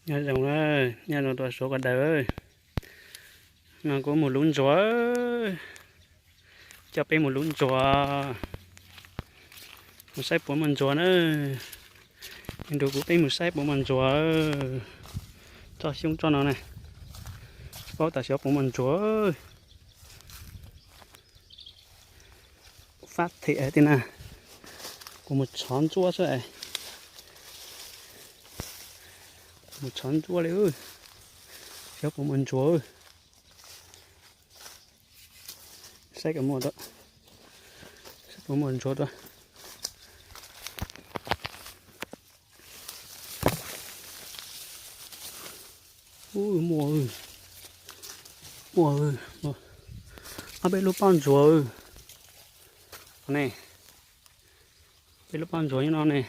Nyob zoo na, nyob zoo rau suav koj daws. No kuv mus lub ntsuag, coj peb mus lub ntsuag, mus saib puas muaj ntsuag na. Nrug kuv peb mus saib puas muaj ntsuag. Txoj xyoob txoj no ne, paub tas xyov puas muaj ntsuag. Fab them tiag na. Kuv mus tshov ntsuab xwb. Mus tshov ntsuab li, xyov puas muaj ntsuag. Saib kom muaj, saib puas muaj ntsuag rau. Ub, muaj, muaj, ob peb lub pob ntsuag ne. Peb lub pob ntsuag nyob no ne.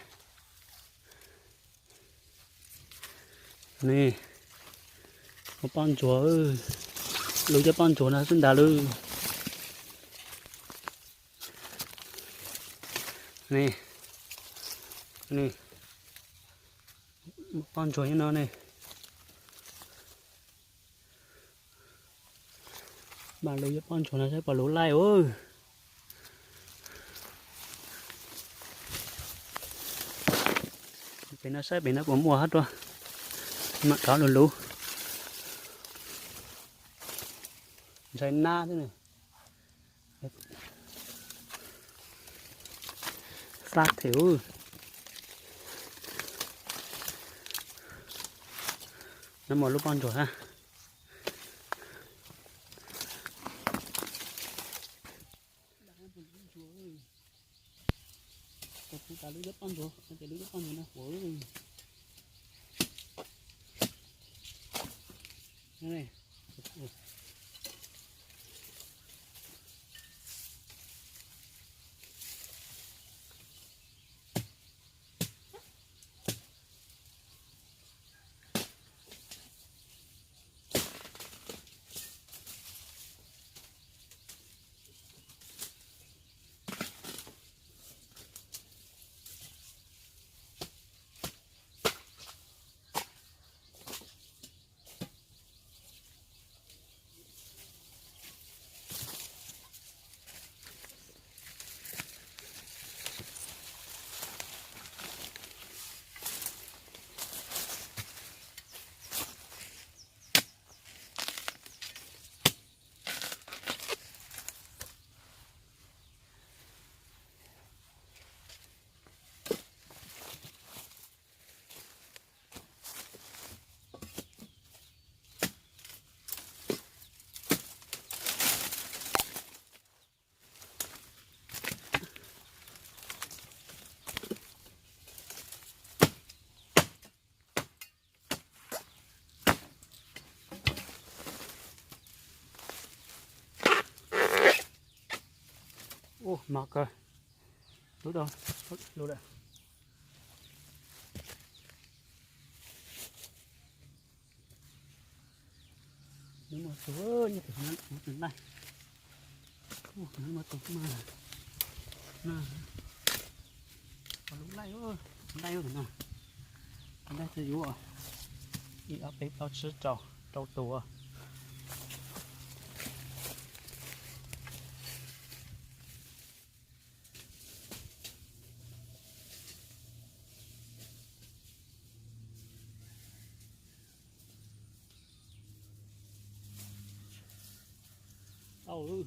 Ne, pob ntsuag, lub cov pob ntsuag no xwb ntag lub. Ne, ne, pob ntsuag nyob no ne. Mas luv cov pob ntsuag no saib puas luv laij ub. Pem no saib pem no puas muaj hab rua. Mam rov luv luv. Ntshai nab thiab ne. Fab them ub. No muaj lub pob ntsuag hab. Ub, mos kawg. Lub rau, lub lawm. Nws muaj tus, nyob pem no muaj tus nqaij. Nws muaj tus mas, lub nqaij, nqaij no, nqaij twb yuav ib ob peb plaub tsib rau, rau tus. Tau,